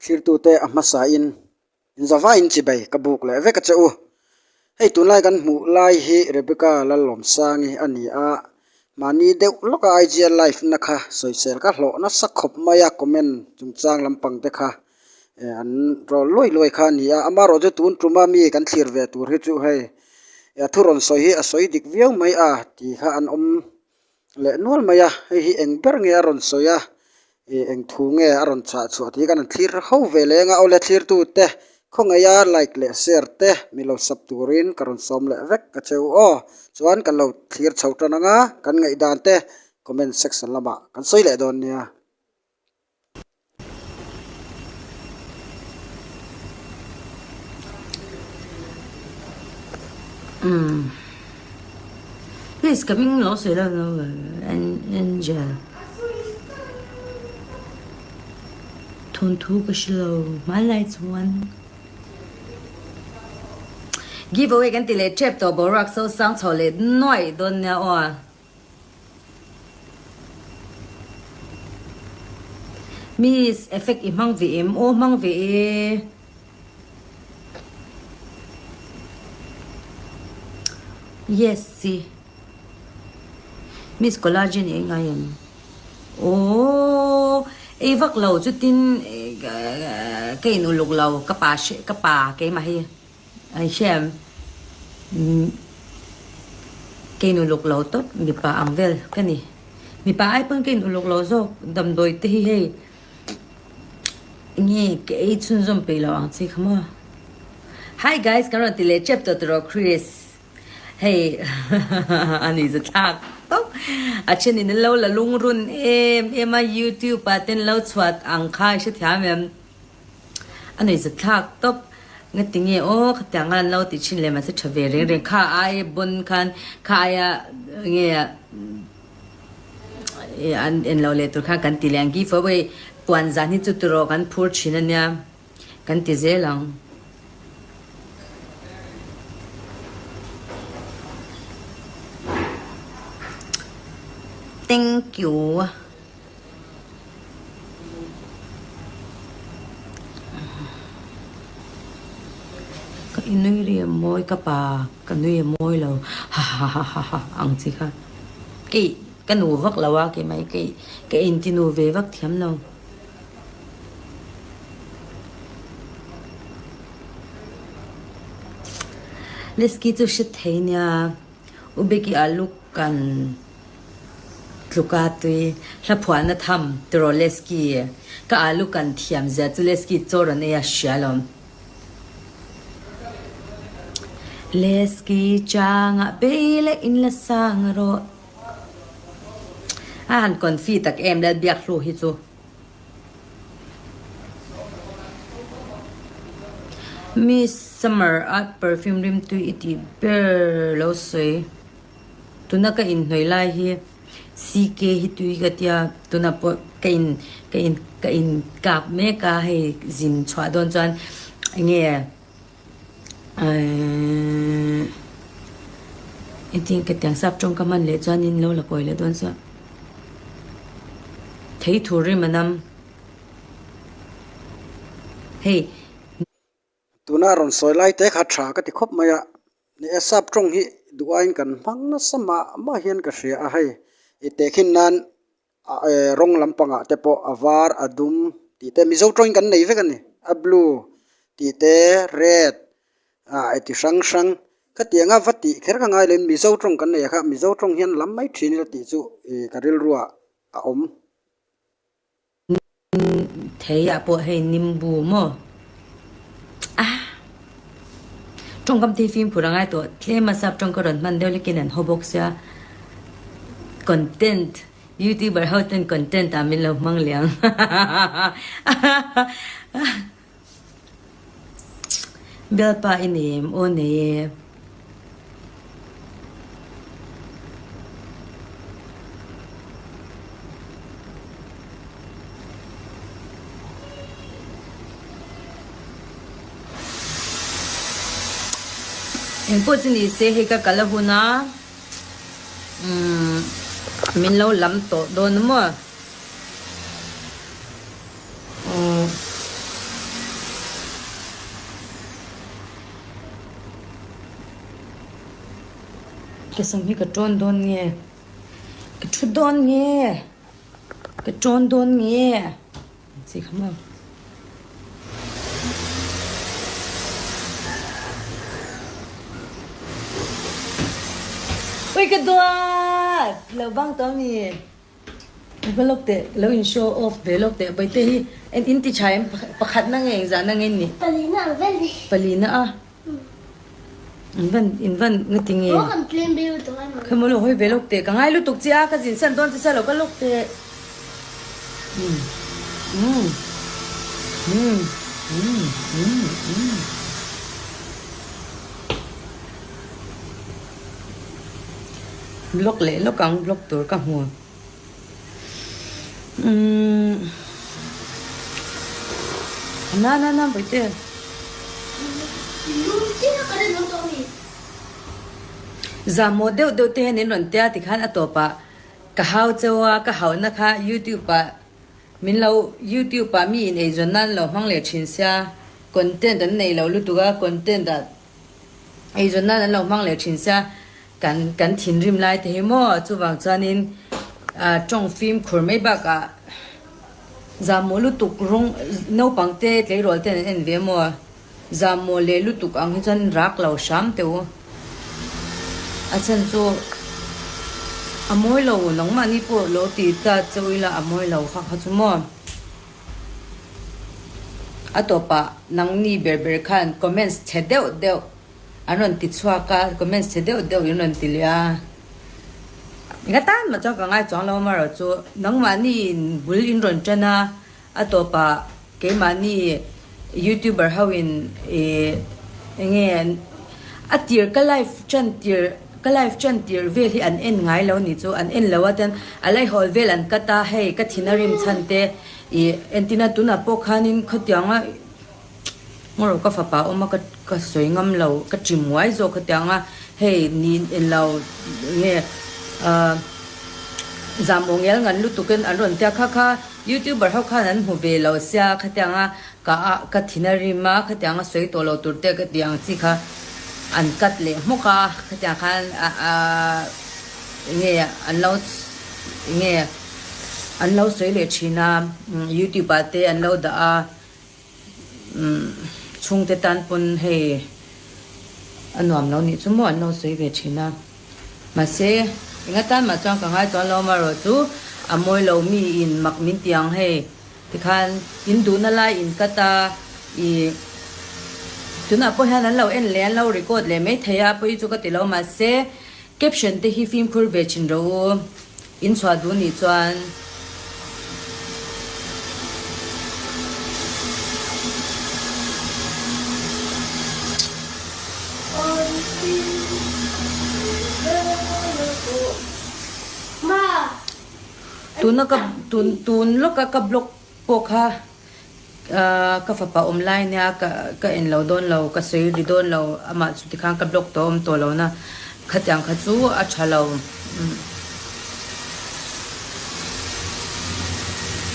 Thlirtute a hmasain inzavaiin chibai ka buk leh vek a che u. Hei tunlai kan hmuh lai hi Rebecca Lallawmsangi a ni a, mahni deuh lawka IGL live na kha sawisel ka hlawh nasa khawp mai a, comment chungchang lampang te kha an rawl luai luai kha a ni a, amaherawhchu tun tuma mi kan thlir ve tur hi chu hei a thu rawn sawi hi a sawi dik viau mai a tih kha an awm leh nual mai a, hei hi eng ber nge a rawn sawi a ih eng thu nge a rawn chah chhuah tih hi kan han thlir ho ve leng a, awle thlirtu te khawngaih a like leh share te mi lo sub turin ka rawn sawm leh vek ka cheu aw chuan kan lo thlir chho tan ang a kan ngaihdan te comment section lamah kan sawi leh dawn nia. Umm please ka hming lo sawi lo Angel thawnthu ka hre lo hmanlai chuan give away kan ti leh tep tawh boruak so sang chho leh nuaih dawn nia aw. Miss effect i hmang ve em? Aw hmang ve e. Yes si. Miss collagen i ei ngai em? Aw ei vak lo chutin ka in uluk lo ka pa ka pa keimah hi. An hriam ka in uluk lo tawp mipa ang vel ka ni. Mipa ai pawn ka in uluk lo zawk damdawi te hi hei nge ka ei chhunzawm peih lo ang chi kha maw. Hi guys kan rawn ti leh tep tawh tawh rawh Chris hei a ni za thlak tawp a then in an lo la lungrun em em a youtube ah ten lo chhuat ang kha i hrethiam em. A nei zat thlak tawp. Nga ti nge aw khatiang khan an lo ti thin leh mahse tha ve reng reng kha ai bawn khan kha aia nge an en lo leh tur khan kan ti leh ang give away puan zan hi chu turaw kan phur thin a nia kan ti zel ang. Thank you. Ka i nui ri a mawi ka pa ka nui a mawi lo hahahaha ang chi kha kei ka nu vak lo a keimah hi kei ka inti nu ve vak thiam lo. Lesky chu hre thei nia U Becky alu kan. Tluka tui hla phuahna tham tiraw Lesky? Ka alu kan thiam zia chu Lesky chaw rawn ei a hria lo. Lesky changah bei leh in la sang rawh. A han confi tak em Lalbiakhlu hi chu. Miss Summer a perfume rimtui i tih ber lo sawi. Tuna ka inhnawih lai hi CK hi tui ka tia tuna pawh ka in ka in ka in kap mek a hei zin chhuah dawn chuan enge ehh engtin ka tiang sap tawng ka hman leh chuan in lo la kawi leh dawn chuan thei thur rim a nam hei. Tuna a rawn sawi lai te kha tha ka ti khawp mai a, ni e sap tawng hi duh aiin kan hmang nasa mah mah hian ka hria a hei i tehkhin nan eh rawng lampangah te pawh a var a dum tih te mizo tawngin kan nei vek a ni a blue tih te red ah ti hrang hrang khatiang a va tih kher ka ngai lo in mizo tawng kan nei a kha mizo tawng hian lam mai thin ila tih chu ih ka rilruah a awm. Thei ah pawh hei nimbu maw ah tawngkam te hi fimkhur a ngai tawh tlem a sap tawng ka rawn hman deuh lekin an haw bawk sia content youtuber ho ten content ah min lo hmang liang Bialpa i nei em? Aw nei e. Engpawh chu ni se hei ka kal a hun a, umm min lo lam tawh dawn maw? Ka sam hi ka tawn dawn nge? Ka thu dawn nge? Ka tawn dawn nge? Chi kha maw? Ui ka duat! Lo bang tawh a mi? I va lawk teh, lo in show off ve lawk teh. Bawihte hi en in ti tha em? Pakhatna nge engzahna nge ni? Palina ang vel ni. Palina a? In van in van nga ti nge? Aw kan tlem be lutuk a maw. Khaw lo hawi ve lawk teh ka ngai lutuk che a ka zin san dawn che sa lo ka lawk teh. Um um um um um um. Block leh lawk ang block tur ka hmu. Umm na na na bawihte. Zahmawh deuh deuh te hian in rawn tia tikhan a tawpah ka hau cheu a, ka hauhna kha youtube ah min lo youtube ah mi in eizawn nan lo hmang leh thin sia content an nei lo lutuk a content ah eizawn nan an lo hmang leh thin sia Kan kan thinrim lai te hi maw chuvang chuanin ah tawng fimkhur mai bakah zahmawh lutuk rawng naupang te tleirawl ten an en ve maw zahmawh leh lutuk ang hi chuan rak lo hram teh u a chhan chu a mawi lo nangmahni pawh lo ti ta cheu ila a mawi lo kha kha chu maw a tawpah nangni ber ber khan comments chhe deuh deuh. An rawn ti chhuak a, comments chhe deuh deuh in rawn ti leh a. Enga tan mah chuan ka ngai chuang lo amarawh chu nangmahni in bul in rawn tan a, a tawpah keimahni youtuber ho in ih enge a tir ka live tan tir ka live tan tir vel hi an en ngai lo ni chu an en lo a chuan a laihawl vel an cut a hei ka thin a rim chhan te ih entina tunah pawh khanin khawtianga Ngaw ka fapa awm a ka sawi ngam lo ka chi muai zawk khatiang a hei ni lo nge ahh zahmawh ngel ngan lutuk in an rawn tia kha kha youtuber ho khan an hmu ve lo sia khatiang a ka a ka thin a rim a khatiang a sawi tawh lo tur te ka tih ang chi kha an cut leh hmawk a khatiang khan ahh nge an lo nge an lo sawi leh thin a youtube ah te an lo dah a. Chhungte tan pawn hei a nuam lo nih chu maw an lo sawi ve thin a. Mahse, enga tan mah chuan ka ngai chuan lo amarawh chu a mawi lo mi in mak min ti ang hei tikhan in duhna lai in cut a ih tunah pawh hian an lo en leh an lo record leh mai thei a pawi chu ka ti lo mahse caption te hi fimkhur ve thin rawh u. In chhuah duh nih chuan Tuna ka tun tun lawka ka blog pawh kha Ahh ka fapa awm lai nia ka ka en lo dawn lo ka sawi ri dawn lo amah chu tikhan ka block tawh awm tawh lo na khatiang kha chu a tha lo umm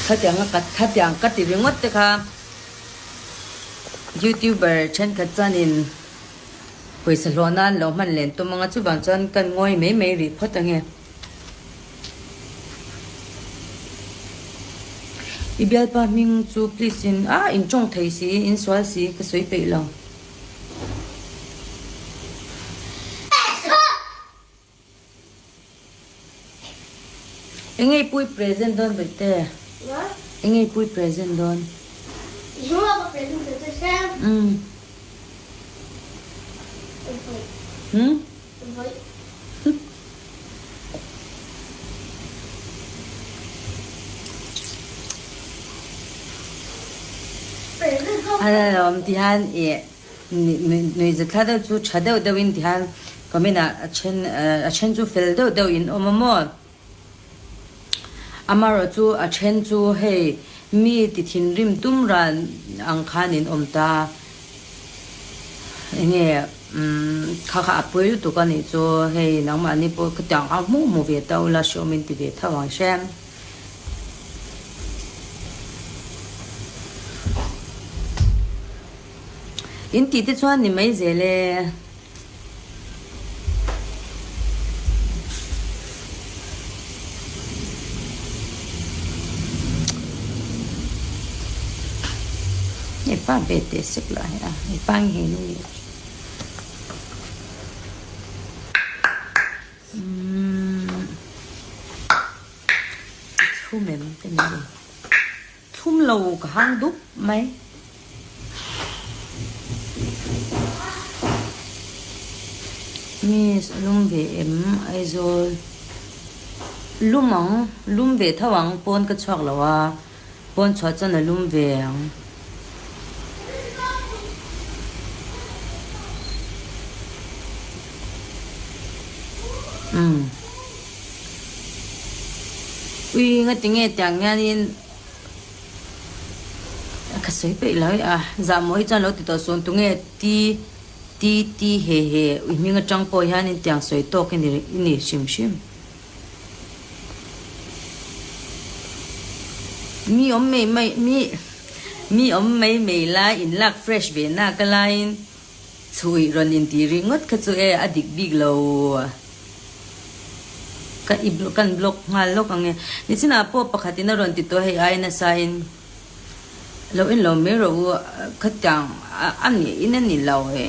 khatiang a ka khatiang ka ti ringawt te kha youtuber thenkhat chuanin pawisa hlawh nan lo hman len tum anga chuvang chuan kan ngawi mai mai rih phawt ange. I bialpa hming chu please in ah in tawng thei si in sual si ka sawi peih lo. Enge i pui present dawn Bawihte? Enge i pui present dawn? Umm. Hmm? Alawm tihian ih nuihza thla deuh chu tha deuh deuh in tihian comment ah a then a then chu fel deuh deuh in awm a maw amaherawh chu a then chu hei mi ti thinrim tum ran ang khan in awm ta. Enge umm kha kha a pawi lutuk a nih chu hei nangmahni pawh khatiang kha hmuh hmuh ve ta ula hreawm in ti ve tho ang hrem. In tih te chuan ni mai zel e. Hepa ve teh sek lah hi a, hepa nge henu nge. Umm thlum em ka ni e, thlum lo ka hang dup mai. Miss lum ve em Aizawl lum ang lum ve tho ang pawn ka chhuak lo a pawn chhuah chuan a lum ve ang. Umm ui nga tinge tiang hianin. Ka sawi peih lo e a, zahmawh hi chuan lo ti tawh suh tunge ti ti ti he he i hming atang pawh hianin tiang sawi tawk i ni i ni hrim hrim. Mi awm mai mai mi mi awm mai mai lai in lak fresh ve nak a laiin chhuih rawn intih ringawt kha chu e a dik bik lo. Ka i kan block nghal lawk ang e. Nichinah pawh pakhatin a rawn ti tawh hei ai nasa in lo en lo mai rawh u khatiang a nih in a ni lo e.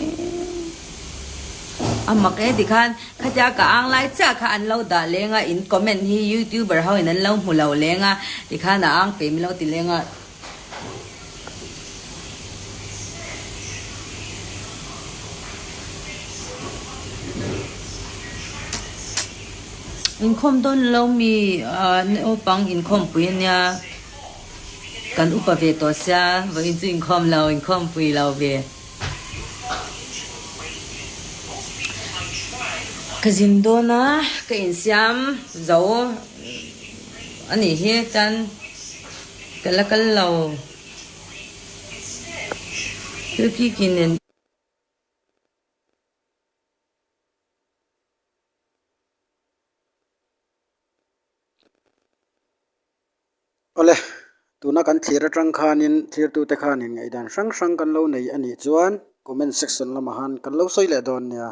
A mak e tikhan khatia ka ang lai chiah kha an lo dah leng a in comment hi youtuber ho in an lo hmu lo leng a tikhan a ang pe min lo ti leng a. Inkhawm dawn lo mi naupang inkhawmpui ania kan upa ve tawh sia vawiin chu inkhawm lo inkhawmpui lo ve. Ka zin dawn a ka insiam zo a nih hi chuan. Ka la kal lo. Thil khi khi nen. Awle, tuna kan thlir atang khanin thirtute khanin ngaihdan hrang hrang kan lo nei a nih chuan comment section lamah han kan lo sawi leh dawn nia.